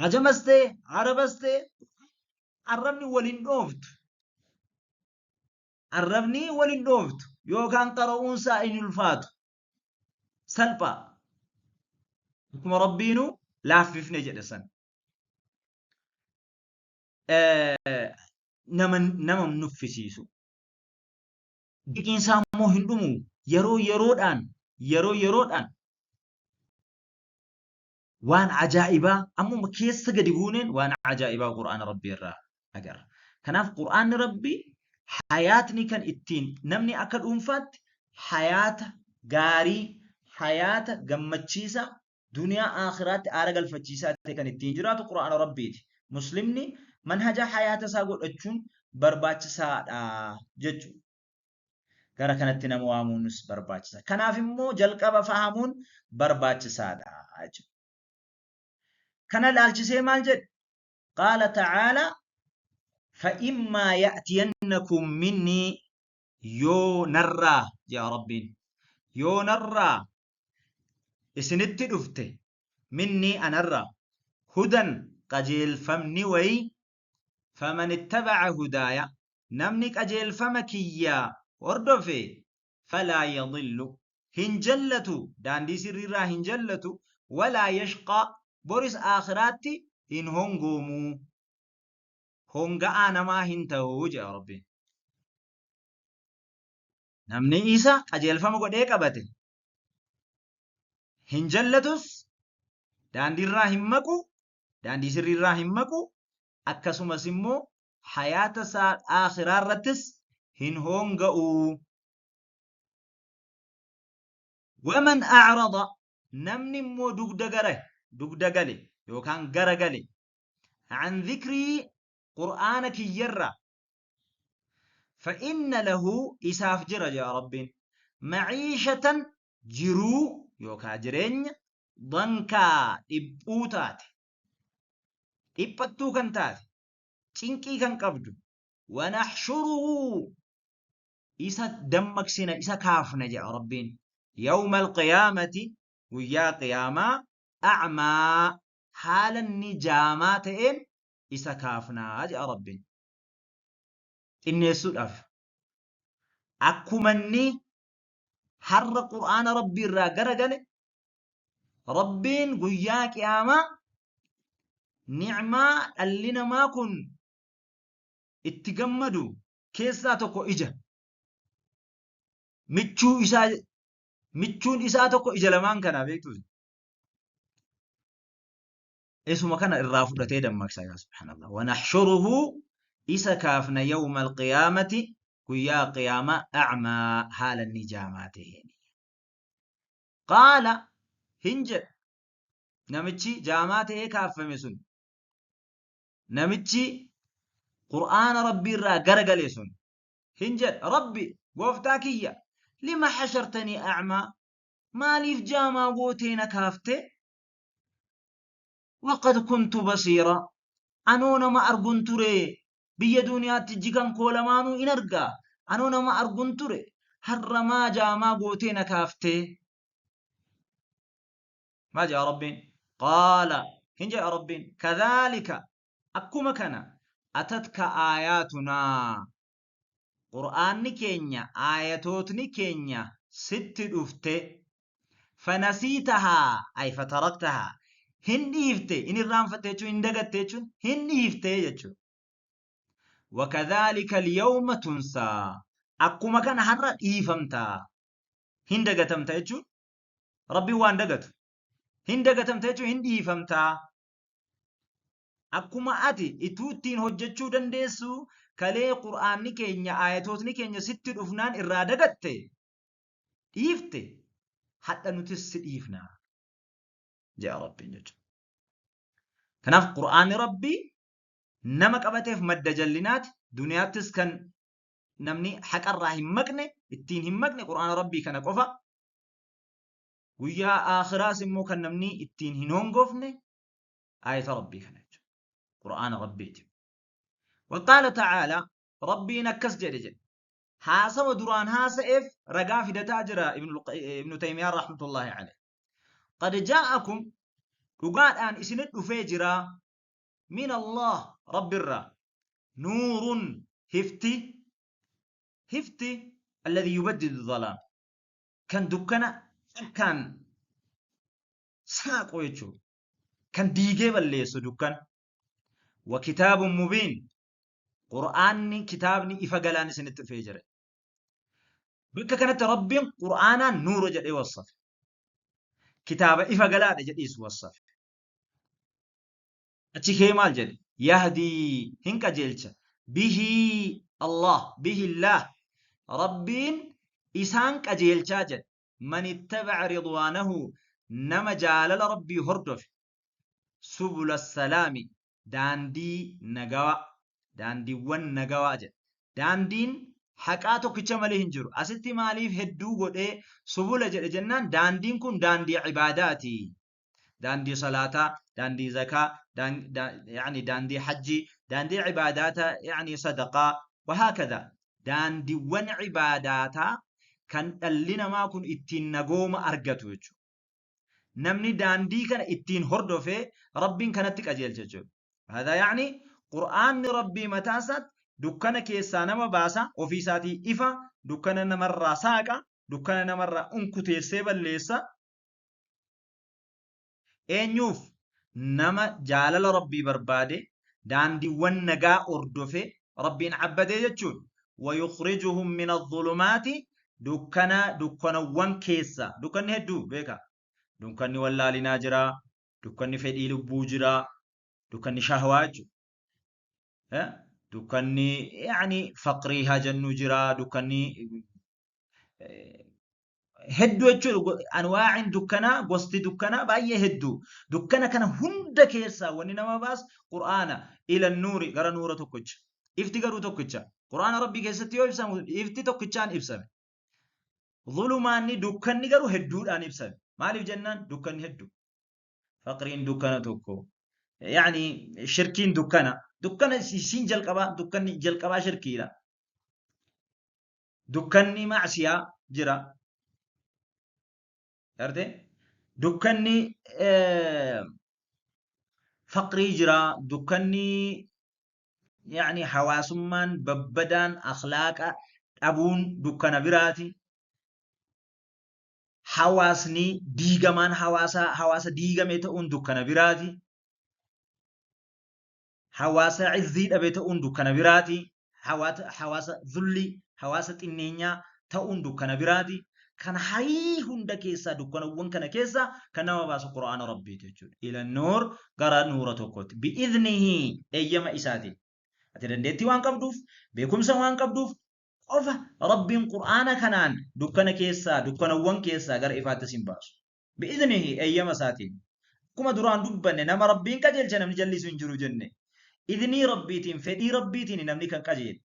Ajamas ta'e Arabas ta'e arrabni wal hin dhooftu. Arrabni wal hin dhooftu yookaan qara'uunsaa hin ulfaatu. Salphaa. Akkuma Rabbiinuu laaffifne jedhe san. Nama nama nuffisiisu. Dinqiinsaa immoo hin dhumu. Yeroo yeroodhaan yeroo yeroodhaan waan ajaa'ibaa ammuma keessa gadi buuneen waan ajaa'ibaa Qur'aana Rabbii irraa agarra. Kanaaf Qur'aanni Rabbii hayaatni kan ittiin namni akka dhuunfaatti hayaata gaarii, hayaata gammachiisaa, duniyaa aakhiraatti aara galfachiisaa ta'e kan ittiin jiraatu Qur'aana Rabbiiti. Muslimni manhaja hayaata isaa godhachuun barbaachisaadha jechuudha. Gara kanatti nama waamuunis barbaachisa. Kanaaf immoo jalqaba fahamuun barbaachisaadha jechuudha. Kana ilaalchisee maal jedhe? Qaala ta'aalaa fa'immaa ya'tiyannakum minnii yoo narraa jedha Rabbiin yoo narraa isinitti dhufte minnii anarraa hudan qajeelfamni wayii faman ittaba'a hudaaya Namni qajeelfama kiyya hordofe falaa yadillu hin jallatu, daandii sirriirraa hin jallatu, walaa yashqaa boris aakhiraatti hin hongoomu, honga'aa namaa hin ta'u jedha Rabbiin. Namni isa qajeelfama godhee qabate hin jallatus, Daandiirraa hin maqu, daandii sirriirraa hin maqu, akkasumas immoo hayaata isaa aakhiraa irrattis hin hoonga'u. Waman a'rada, namni immoo dugda gara dugda gale yookaan gara gale, an dhikrii, qur'aana kiyyarraa, fa inna lahu, isaaf jira jedha Rabbiin, maciishatan, jiruu yookaa jireenya, dankaa, dhiphuu taate, dhiphattuu kan taate, cinqii kan qabdu, wanaxshuruhu, isa dammaqsina, isa kaafna jedha Rabbiin, yawma alqiyaamati, guyyaa qiyaamaa, a'maa, haala inni jaamaa ta'een isa kaafnaa jedha Rabbiin. Xinneessuudhaaf akkuma inni har'a Qur'aana Rabbii irraa garagale, Rabbiin guyyaa qiyaamaa ni'maa dhalli namaa kun itti gammadu keessaa tokko ija. Michuu isaa, michuun isaa tokko ija lamaan kanaa beektu. Isuma kana irraa fudhatee dammaqsa, yaa subhaanallah. Wanaxshuruhu, isa kaafna, yawma alqiyaamati, guyyaa qiyaamaa, a'maa, haala inni jaamaa ta'een. Qaala, hin jedha namichi jaamaa ta'ee kaafame sun, namichi Qur'aana Rabbii irraa garagale sun hin jedha: Rabbi gooftaa kiyya, lima hashartanii a'maa, maaliif jaamaa gootee na kaafte? Waqad kuntu basiira, anoo nama argun ture, biyya duniyaatti ijji kan koo lamaanuu in arga, anoo nama argun ture, har'a maa jaamaa gootee na kaaftee? Maal jedha Rabbiin? Qaala, hin jedha Rabbiin, kadhaalika, akkuma kana, atatka aayaatunaa, Qur'aanni keenya, aayatootni keenya sitti dhufte, fanasiitahaa, ay fataraktahaa, hin dhiifte, hin irraanfatte jechuun, hin dagatte jechuun, hin dhiifte jechuudha. Wakadhaalika alyawma tunsaa, akkuma kana har'a dhiifamta, hin dagatamta jechuun, Rabbiin waan dagatu, hin dagatamta jechuun hin dhiifamta. Akkuma ati ituu ittiin hojjechuu dandeessu kalee Qur'aanni keenya, aayatootni keenya sitti dhufnaan irraa dagatte, dhiifte, hadha nutis si dhiifna jedha Rabbiin jechuudha. Kanaaf Qur'aanni Rabbii nama qabateef madda jallinaati. Duniyaattis kan namni haqarraa hin maqne, ittiin hin maqne Qur'aana Rabbii kana qofa. Guyyaa aakhiraas immoo kan namni ittiin hin hongofne aayata Rabbii kana jechuudha. Qur'aana Rabbiiti. Waqaala ta'aalaa, Rabbiin akkas jedhe jedhe. Haasawa duraan haasa'eef ragaa fidataa jira Ibnu Taymiyyaan rahmatullahi alayhi. Qad jaa'akum, dhugaadhaan isinit dhufee jira, min Allah, Rabbirraa, nuurun, hifti, hifti, alladhi yubaddidu dhalaam, kan dukkana akkaan saaqu jechuudha. Kan diigee balleessu dukkana. Wa kitaabun mubiin, Qur'aanni, kitaabni ifa galaan isinitti dhufee jira. Bakka kanatti Rabbiin Qur'aanaan nuura jedhee wassafe. Kitaaba ifa galaadha jedhees wassafe. Achi kee maal jedhe? Yahdii, hin qajeelcha. Bihii Allah, bihillaah. Rabbiin isaan qajeelchaa jedhe. Man ittaba'a ridwaanahu, nama jaalala Rabbii hordofe, subula salaami, daandii nagawaa, daandiiwwan nagawaa jedha. Daandiin haqaa tokkicha malee hin jiru. Asitti maaliif hedduu godhee subula jedhe jennaan, daandiin kun daandii ibaadaati. Daandii salaataa, daandii zakaa, yani daandii hajjii, daandii ibaadaata, yani sadaqaa, wahaakadha. Daandiiwwan ibaadaataa kan dhalli namaa kun ittiin nagooma argatu jechuudha. Namni daandii kana ittiin hordofee Rabbiin kanatti qajeelcha jechuudha. Haadha yaani Qur'aanni Rabbii mataa isaatti dukkana keessaa nama baasa, ofii isaatii ifa, dukkana namarraa saaqa, dukkana namarraa unkuteessee balleessa. Eenyuuf? Nama jaalala Rabbii barbaade, daandiiwwan nagaa hordofe, Rabbiin abbadee jechuudha. Wayukhrijuhum min adh-dhulumaati, dukkana, dukkanawwan keessa, dukkanni hedduu beeka. Dukkanni wallaalinaa jira, Dukkanni fedhii lubbuu jira. Dukkanni shahwaa jechuudha. Dukkanni yaani faqrii haa jennu jira. Dukkanni hedduu jechuudha. Anwaa'in dukkanaa, gosti dukkanaa baay'ee hedduu. Dukkana kana hunda keessaa wanni nama baasu Qur'aana. Ila nuuri, gara nuura tokkicha. Ifti garuu tokkicha. Qur'aana Rabbii keessatti yoo ibsamu ifti tokkichaan ibsame. Zulumaanni dukkanni garuu hedduudhaan ibsame. Maaliif jennaan dukkanni hedduu. Faqriin dukkana tokko. Yaani shirkiin dukkana. Dukkana isiin jalqabaa, dukkanni jalqabaa shirkiidha. Dukkanni ma'siyaa jira. Garte? Dukkanni faqrii jira. Dukkanni yaani hawaasummaan babbadaan akhlaaqa dhabuun dukkana biraati. Hawaasni diigamaan hawaasaa hawaasa diigame ta'uun dukkana biraati. Hawaasa izzii dhabe ta'uun dukkana biraati. Hawaasa zullii, hawaasa xinneenyaa ta'uun dukkana biraati. Kana hayii hunda keessaa, dukkanawwan kana keessaa kan nama baasu Qur'aana Rabbiiti jechuudha. Ila nuur, gara nuura tokkotti. Bi'idhnihi, eeyyama isaatiin. Ati dandeettii waan qabduuf, beekumsa waan qabduuf qofa Rabbiin Qur'aana kanaan dukkana keessaa, dukkanawwan keessaa gara ifaatti sin baasu. Bi'idhnihi, eeyyama isaatiin. Akkuma duraan dubbanne, nama Rabbiin qajeelche namni jallisu hin jiru jenne. Idnii Rabbiitiin, fedhii Rabbiitiin namni kan qajeele.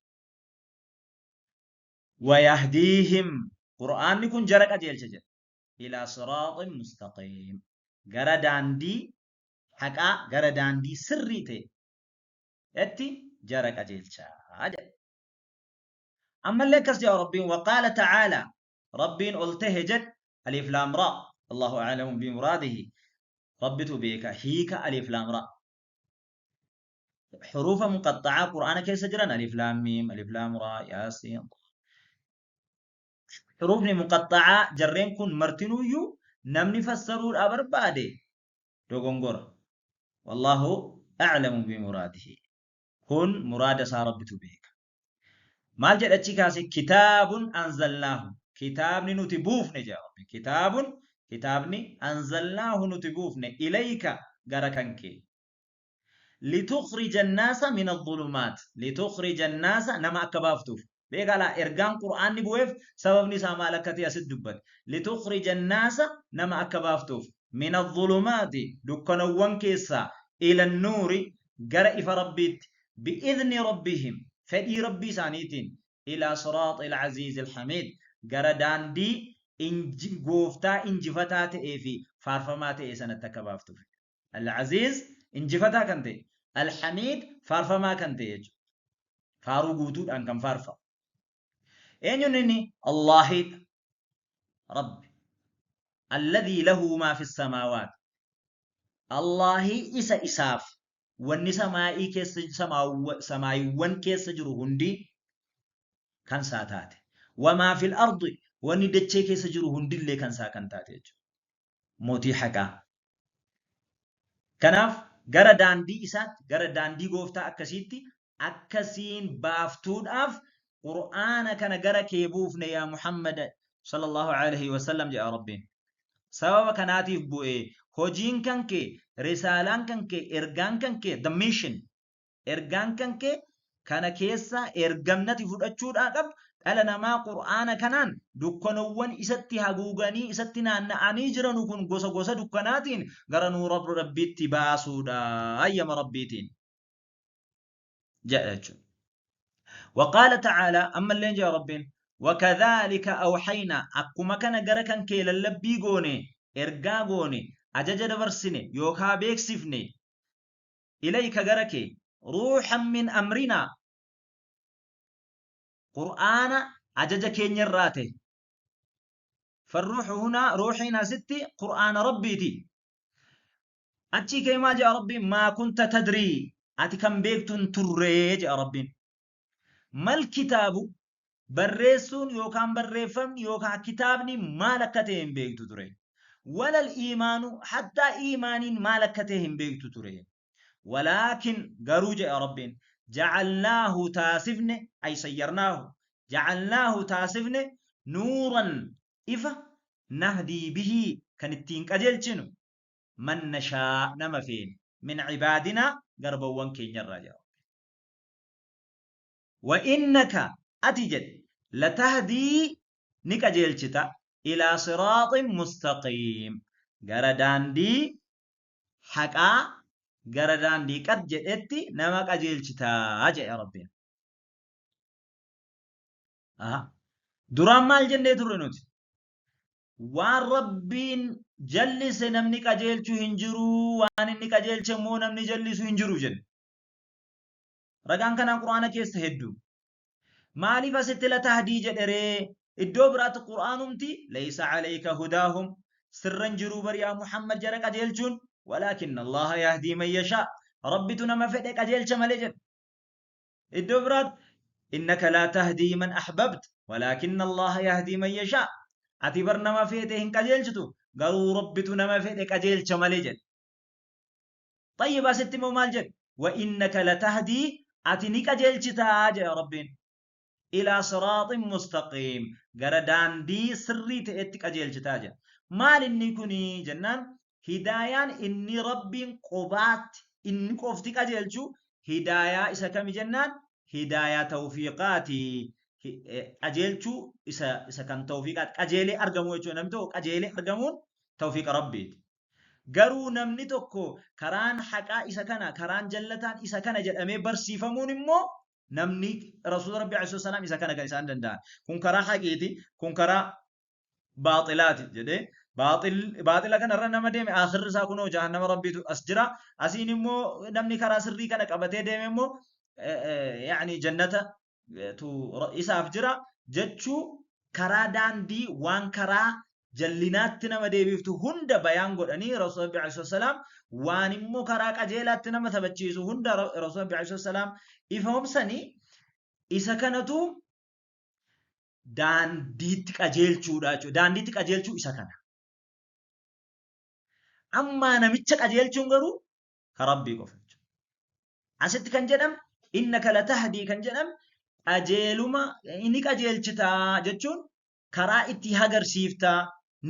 Wayahdiihim, Qur'aanni kun jara qajeelcha jedha. Ilaa siraaxin mustaqiim, gara daandii haqaa, gara daandii sirrii ta'e etti jara qajeelcha jedha. Ammallee akkas jedha Rabbiin, waqaala ta'aalaa, Rabbiin ol tahe jedhe, alif laam raa, Allahu a'lamu bimuraadihi, Rabbitu beeka hiika alif laam raa. Huruufa muqaxxa'aa Qur'aana keessa jiran, alif laam miim, alif laam raa, yaasiin. Huruufni muqaxxa'aa jarreen kun martinuuyyuu namni fassaruudhaa barbaade dogongora. Wallaahu a'lamu bimuraadihi. Kun muraada isaa Rabbitu beeka. Maal jedha achi kaase? Kitaabun anzalnaahu. Kitaabni nuti buufne jedha Rabbi. Kitaabun, kitaabni, anzalnaahu, nuti buufne, ilayka, gara kan kee. Litukhrija annaasa min adh-dhulumaat. Litukhrija annaasa, nama akka baaftuuf. Beekaa laa, ergaan Qur'aanni bu'eef sababni isaa maal akka ta'e asitti dubbate. Litukhrija annaasa, nama akka baaftuuf, min adh-dhulumaati, dukkanawwan keessaa, ila nuuri, gara ifa Rabbiitti, bi'idhni Rabbihim, fedhii Rabbii isaaniitiin, ila siraaxil aziizil hamiid, gara daandii gooftaa injifataa ta'ee fi faarfamaa ta'e sanatti akka baaftuuf. Al-Aziiz, injifataa kan ta'e, Al-Hamiid, faarfamaa kan ta'e jechuudha. Faaruu guutuudhaan kan faarfamu. Eenyuun inni? Allaahidha. Rabbi. Alladhii lahu maa fi samaawaat. Allaahii isa isaaf wanni samaa'ii keessa, samaayiiwwan keessa jiru hundi kan isaa taate. Wamaa fil ardi, wanni dachee keessa jiru hundillee kan isaa kan taate jechuudha. Mootii haqaa. Kanaaf gara daandii isaatti, gara daandii gooftaa akkasiitti akkasiin baaftuudhaaf Qur'aana kana gara kee buufne yaa Muhammad sallallahu alaihi wasallam jedha Rabbiin. Sababa kanaatiif bu'ee hojiin kan kee, risaalaan kan kee, ergaan kan kee, the mission, ergaan kan kee kana keessaa ergamnati fudhachuudhaa qabdu dhala namaa Qur'aana kanaan dukkanowwan isatti haguuganii isatti naanna'anii jiranu kun gosa gosa dukkanaatiin gara nuura Rabbiitti baasuudha ayyama Rabbiitiin jedha jechuudha. وقال تعالى، أما اللي جاء ربين، وكذلك أوحينا، akkuma kana gara kan kee lallabbii goone, ergaa goone, ajaja dabarsine yookaa beeksifne, إليك, gara kee, روحا من أمرنا، qur'aana ajaja keenyarraa ta'e. فالروح هنا، ruuxiin asitti qur'aana Rabbiiti. Achii kee maal jedha Rabbiin? ما كنت تدري, ati kan beektu hin turree jedha Rabbiin. ما الكتاب, barreessuun yookaan barreeffamni yookaan kitaabni maal akka ta'e hin beektu ture. ولا الإيمان, hattaa iimaaniin maal akka ta'e hin beektu ture. ولكن, garuu jedha Rabbiin, جعلناه, taasifne, أي صيرناه, جعلناه, taasifne, نورا, ifa, نهدي به, kan ittiin qajeelchinu. Man nashaa nama feene min cibaadinaa garbawwan keenyarraa jedha. Wa innaka ati jedhe latahdii ni qajeelchita ilaa siraaxin mustaqiim gara daandii haqaa gara daandii qad jedhetti nama qajeelchitaa jedhe Rabbiin. Aha. Duraan maal jennee turre nuti? Waan Rabbiin jallise namni qajeelchu hin jiru, waan inni qajeelche immoo namni jallisu hin jiru jenne. Ragaan kanaa Qur'aana keessa hedduu. Maaliif asitti latahdii jedhe ree? Iddoo biraatti Qur'aanumti laysa alayka hudaahum sirra hin jiruu bar yaa Muhammad jara qajeelchuun walaakinna Allaha yahdii man yashaa Rabbitu nama fedhe qajeelcha malee jedhe. Iddoo biraatti innaka laa tahdii man ahbabt walaakinna Allaha yahdii man yashaa ati bar nama feete hin qajeelchitu garuu Rabbitu nama fedhe qajeelcha malee jedhe. Xayyib asitti immoo maal jedhe? Wa innaka latahdii ati ni qajeelchitaa jedhe Rabbiin. Ilaa siraaxin mustaqiim gara daandii sirrii ta'etti qajeelchitaa jedhe. Maal inni kuni jennaan hidaayaan inni Rabbiin qobaatti inni qofti qajeelchu hidaayaa isa kami jennaan hidaayaa tawfiiqaati. Qajeelchuu isa kan tawfiiqaati. Qajeelee argamuu jechuudha. Namni tokko qajeelee argamuun tawfiiqa Rabbiiti. Garuu namni tokko karaan haqaa isa kana, karaan jallataan isa kana jedhamee barsiifamuun immoo namni Rasuula Rabbii alayhi salaam isa kana kan isaan danda'an. Kun karaa haqiiti, kun karaa baaxilaati jedhee baaxila kanarra nama deeme aakhirri isaa kunoo jahannama Rabbiitu as jira. Asiin immoo namni karaa sirrii kana qabatee deeme immoo yaani jannata tu isaaf jira jechuu karaa daandii waan karaa jallinaatti nama deebiftu hunda bayaan godhanii Rasuul Rabbi alayhi salaam waan immoo karaa qajeelaatti nama taphachiisu hunda Rasuul Rabbi alayhi salaam ifoomsanii isa kanatu daandiitti qajeelchuudha jechuudha. Daandiitti qajeelchuu isa kana. Ammaa namicha qajeelchuun garuu ka Rabbii qofa jechuudha. Asitti kan jedhame innaka latahdii kan jedhame qajeeluma ni qajeelchitaa jechuun karaa itti agarsiiftaa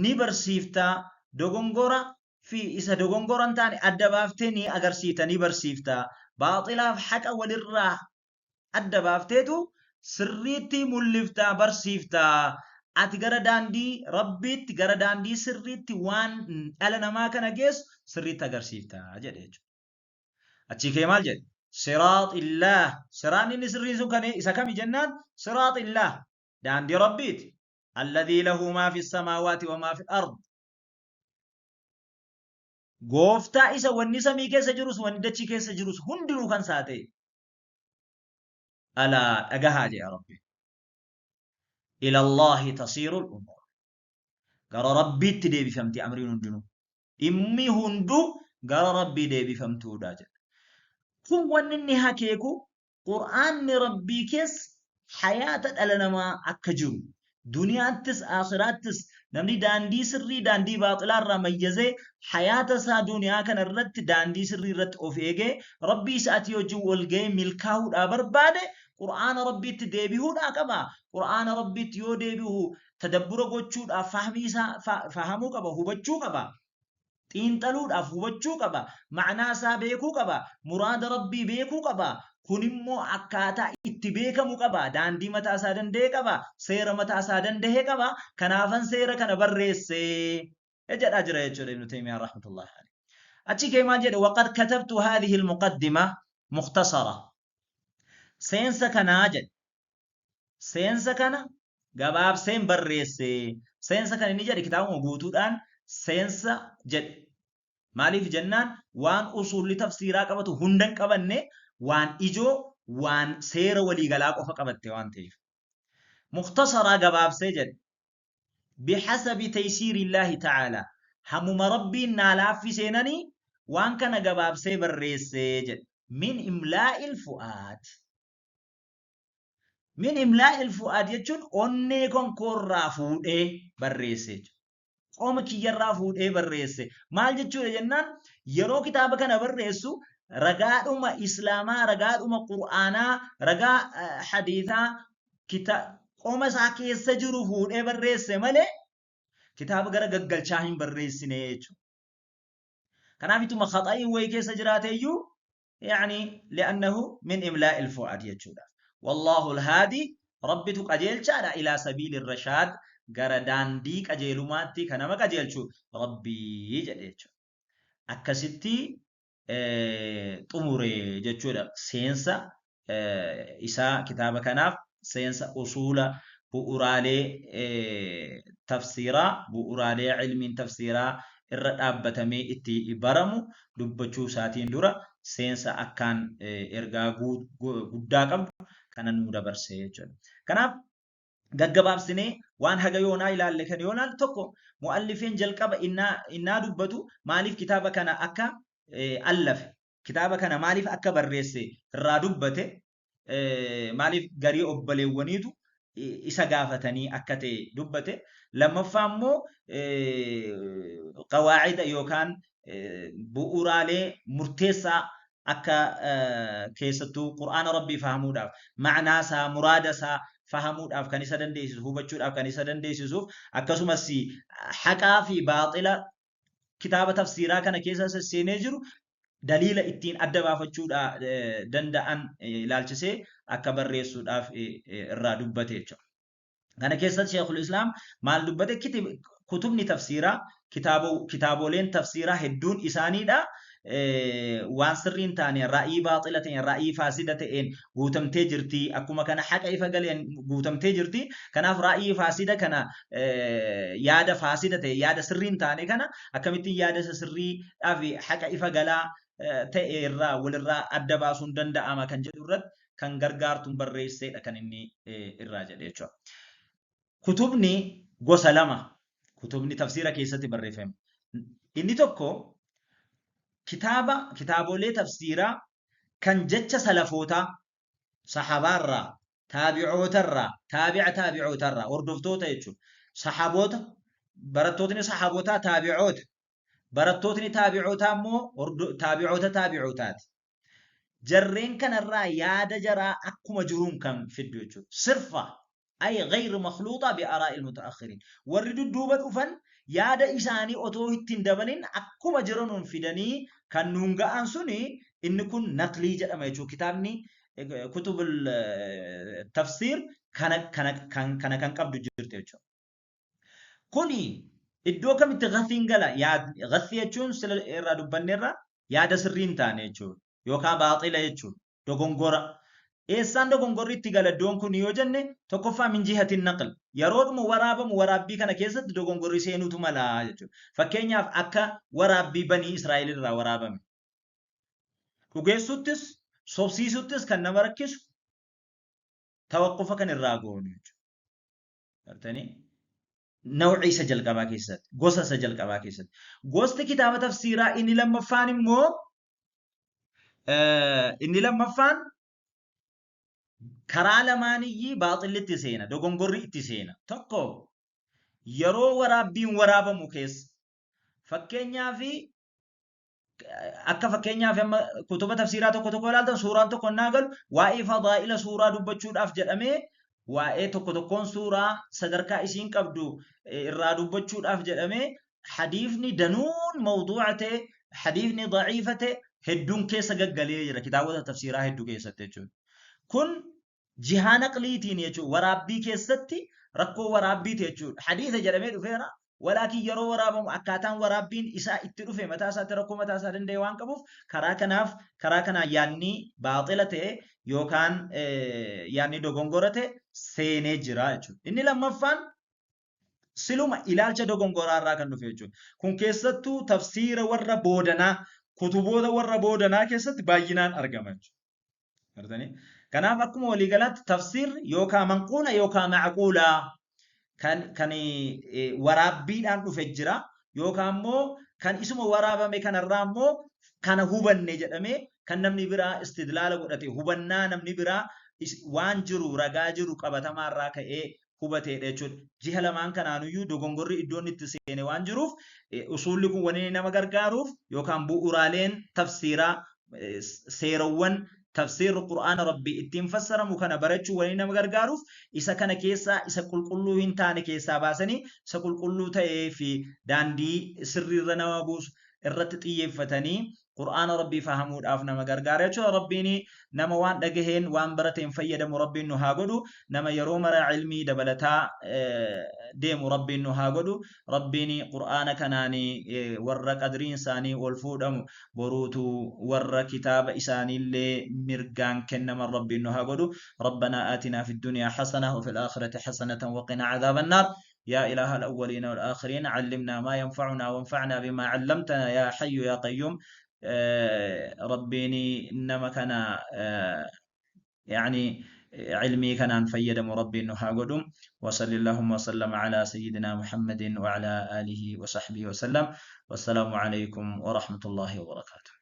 ni barsiiftaa dogongora fi isa dogongora hin taane adda baaftee ni agarsiifta ni barsiifta baaxilaaf haqa walirraa adda baafteetu sirriitti mul'ifta barsiifta ati gara daandii Rabbiitti gara daandii sirriitti waan dhala namaa kana geessu sirriitti agarsiifta jedhe jechuudha. Achii kee maal jedhe? Siraaxillaah. Siraanni inni sirriin sun kan isa kami jennaan? Siraaxillaah. Daandii Rabbiiti. Alladhii lahu maa fi samaawaati wa maa fi ard. Gooftaa isa wanni samii keessa jirus wanni dachii keessa jirus hundinuu kan isaa ta'e. Alaa dhagahaa jedha Rabbiin. Ilallaahi tasiirul umuur. Gara Rabbiitti deebifamti amriin hundinuu. Dhimmi hunduu gara Rabbii deebifamtuudha jedha. Kun wanni inni hakeeku Qur'aanni Rabbii keessa hayaata dhala namaa akka jiru, duniyaattis aakhiraattis namni daandii sirrii daandii baaxilaa irraa mayyazee hayaata isaa duniyaa kana irratti daandii sirrii irratti of eegee Rabbii isaatii wajjin wal ga'ee milkaahuudhaa barbaade Qur'aana Rabbiitti deebihuudhaa qaba. Qur'aana Rabbiitti yoo deebihu tadabbura gochuudhaaf fahmii isaa fahamuu qaba, hubachuu qaba. Xiinxaluudhaaf hubachuu qaba. Ma'naa isaa beekuu qaba. Muraada Rabbii beekuu qaba. Kun immoo akkaataa itti beekamu qaba. Daandii mataa isaa danda'e qaba. Seera mataa isaa danda'e qaba. Kanaafan seera kana barreesse jedhaa jira jechuudha Ibnu Taymiyyaan rahmatullahi alayhi. Achi kee maal jedhe? Waqad katabtu haadhihi al-muqaddima mukhtasara. Seensa kanaa jedhe. Seensa kana gabaabseen barreesse. Seensa kan inni jedhe kitaabuma guutuudhaan seensa jedhe. Maaliif jennaan waan usuulli tafsiiraa qabatu hunda hin qabanne waan ijoo waan seera waliigalaa qofa qabatte waan ta'eef. Mukhtasaraa gabaabsee jedhe. Bihasabi taysiirillaahi ta'aalaa. Hammuma Rabbiin naa laaffiseenani waan kana gabaabsee barreesse jedhe. Min imlaa'il fu'aad. Min imlaa'il fu'aad jechuun onnee konkoorraa fuudhee barreesse jechuudha. Qoma kiyyarraa fuudhee barreesse. Maal jechuudha jennaan yeroo kitaaba kana barreessu ragaadhuma Islaamaa, ragaadhuma Qur'aanaa, ragaa hadiisaa qoma isaa keessa jiru fuudhee barreesse malee kitaaba gara gaggalchaa hin barreessine jechuudha. Kanaaf ituma khaxa'iin wayii keessa jiraate iyyuu yaani li'annahu min imlaa'il fu'aad jechuudha. Wallaahu alhaadi Rabbitu qajeelchaadha ilaa sabiili rashaad gara daandii qajeelumaatti kan nama qajeelchu Rabbii jedhe jechuudha. Akkasitti xumure jechuudha. Seensa isaa kitaaba kanaaf seensa usuula bu'uraalee tafsiiraa bu'uraalee ilmiin tafsiiraa irra dhaabbatamee itti baramu dubbachuu isaatiin dura seensa akkaan ergaa guddaa qabdu kana nuu dabarse jechuudha. Kanaaf gaggabaabsinee waan haga yoonaa ilaalle kan yoo ilaalle tokko mu'allifiin jalqaba innaa dubbatu maaliif kitaaba kana akka allafe kitaaba kana maaliif akka barreesse irraa dubbate maaliif garii obboleewwaniitu isa gaafatanii akka ta'e dubbate lammaffaa immoo qawaacida yookaan bu'uuraalee murteessaa akka keessattuu Qur'aana Rabbii fahamuudhaaf ma'naa isaa muraada isaa fahamuudhaaf kan isa dandeessisu hubachuudhaaf kan isa dandeessisuuf akkasumas haqaa fi baaxila kitaaba tafsiiraa kana keessa sesseenee jiru daliila ittiin adda baafachuudha danda'an ilaalchisee akka barreessuudhaaf irraa dubbate jechuudha. Kana keessatti Sheekhul Islaam maal dubbate? Kutubni tafsiiraa kitaaboleen tafsiiraa hedduun isaaniidha. Waan sirrii hin taane ra'ii baaxila ta'een ra'ii faasida ta'een guutamtee jirti. Akkuma kana haqa ifa galeen guutamtee jirti. Kanaaf ra'ii faasida kana yaada faasida ta'e yaada sirrii hin taane kana akkamittiin yaada isa sirriidhaa fi haqa ifa galaa ta'e irraa walirraa adda baasuun danda'ama kan jedhu irratti kan gargaartuun barreesseedha kan inni irraa jedhe jechuudha. Kutubni gosa lama kutubni tafsiira keessatti barreeffame. Inni tokko kitaaba kitaabolee tafsiiraa kan jecha salafootaa sahabaarraa taabi'ootarraa taabi'a taabi'ootarraa hordoftoota jechuudha. Sahaboota barattootni sahabotaa taabi'oota barattootni taabi'ootaa immoo taabi'oota taabi'ootaati. Jarreen kanarraa yaada jaraa akkuma jiruun kan fiddu jechuudha. Sirfa ay ghayr makhluuxa bi araa'il muta'akhiriin. Warri dudduuba dhufan yaada isaanii otoo itti hin dabalin akkuma jiranuun fidanii kan nuun ga'an suni inni kun naqlii jedhama jechuudha. Kitaabni kutubul tafsiir kana kana kan kana kan qabdu jirti jechuudha. Kuni iddoo kamitti ghathiin gala? Ghathii jechuun sila irraa dubbanneerra yaada sirrii hin taane jechuudha. Yookaan baaxila jechuudha. Dogongora. Eessaan dogongorri itti gala iddoon kun yoo jenne tokkoffaa min jihatin naql. Yeroodhuma waraabamu waraabbii kana keessatti dogongorri seenuutu mala jechuudha. Fakkeenyaaf akka waraabbii Banii Israa'el irraa waraabame. Dhugeessuttis sobsiisuttis kan nama rakkisu tawaqqufa kan irraa goonu jechuudha. Gartanii? Naw'ii isa jalqabaa keessatti, gosa isa jalqabaa keessatti. Gosti kitaaba tafsiiraa inni lammaffaan immoo inni lammaffaan karaa lamaaniyyii baaxilli itti seena, dogongorri itti seena. Tokko yeroo waraabbiin waraabamu keessa fakkeenyaaf akka fakkeenyaaf amma kutuba tafsiiraa tokko tokko ilaaltan suuraan tokko innaa galu waa'ee fadaa'ila suuraa dubbachuudhaaf jedhamee waa'ee tokko tokkoon suuraa sadarkaa isiin qabdu irraa dubbachuudhaaf jedhamee hadiifni danuun mawduu'a ta'e hadiifni daciifa ta'e hedduun keessa gaggalee jira kitaabota tafsiiraa hedduu keessatti jechuudha. Kun jihaa naqliitiin jechuudha. Waraabbii keessatti rakkoo waraabbiiti jechuudha. Hadiisa jedhamee dhufeera. Walaakin yeroo waraabamu akkaataan waraabbiin isaa itti dhufe mataa isaatti rakkoo mataa isaa danda'e waan qabuuf karaa kanaaf karaa kanaan yaadni baaxila ta'e yookaan yaadni dogongora ta'e seenee jira jechuudha. Inni lammaffaan siluma ilaalcha dogongoraa irraa kan dhufe jechuudha. Kun keessattuu tafsiira warra boodanaa kutuboota warra boodanaa keessatti baay'inaan argama jechuudha. Gartanii? Kanaaf akkuma waliigalaatti tafsiirri yookaa manquula yookaa macquula kan kan waraabbiidhaan dhufe jira yookaa immoo kan isuma waraabame kanarraa immoo kana hubanne jedhamee kan namni biraa istidlaala godhate hubannaa namni biraa waan jiru ragaa jiru qabatamaa irraa ka'ee hubateedha jechuudha. Jiha lamaan kanaanuyyuu dogongorri iddoon itti seene waan jiruuf usuulli kun wanni nama gargaaruuf yookaan bu'uuraaleen tafsiiraa seerawwan tafsiirri Qur'aana Rabbii ittiin fassaramu kana barachuu wanni nama gargaaruuf isa kana keessaa isa qulqulluu hin taane keessaa baasanii isa qulqulluu ta'ee fi daandii sirriirra nama buusu Irratti xiyyeeffatanii Qur'aana Rabbii fahamuudhaaf nama gargaara jechuudha. Rabbiin nama waan dhagaheen waan barateen fayyadamu Rabbiin nu haa godhu. Nama yeroo mara ilmii dabalataa deemu Rabbiin nu haa godhu. Rabbiin Qur'aana kanaan warra qadriin isaanii ol fuudhamu boruutu warra kitaaba isaaniillee mirgaan kennaman Rabbiin nu haa godhu. Rabbanaa aatinaa fi dunyaa hasana wa fil aakhirati hasanatan wa qinaa cadaaban naar. يا إله الأولين والآخرين، علمنا ما ينفعنا وانفعنا بما علمتنا يا حي يا قيوم. Rabbiin nama kana يعني علمي كان فيدم ربي إنه هاقدم. وصل اللهم وسلم على سيدنا محمد وعلى آله وصحبه وسلم، والسلام عليكم ورحمة الله وبركاته.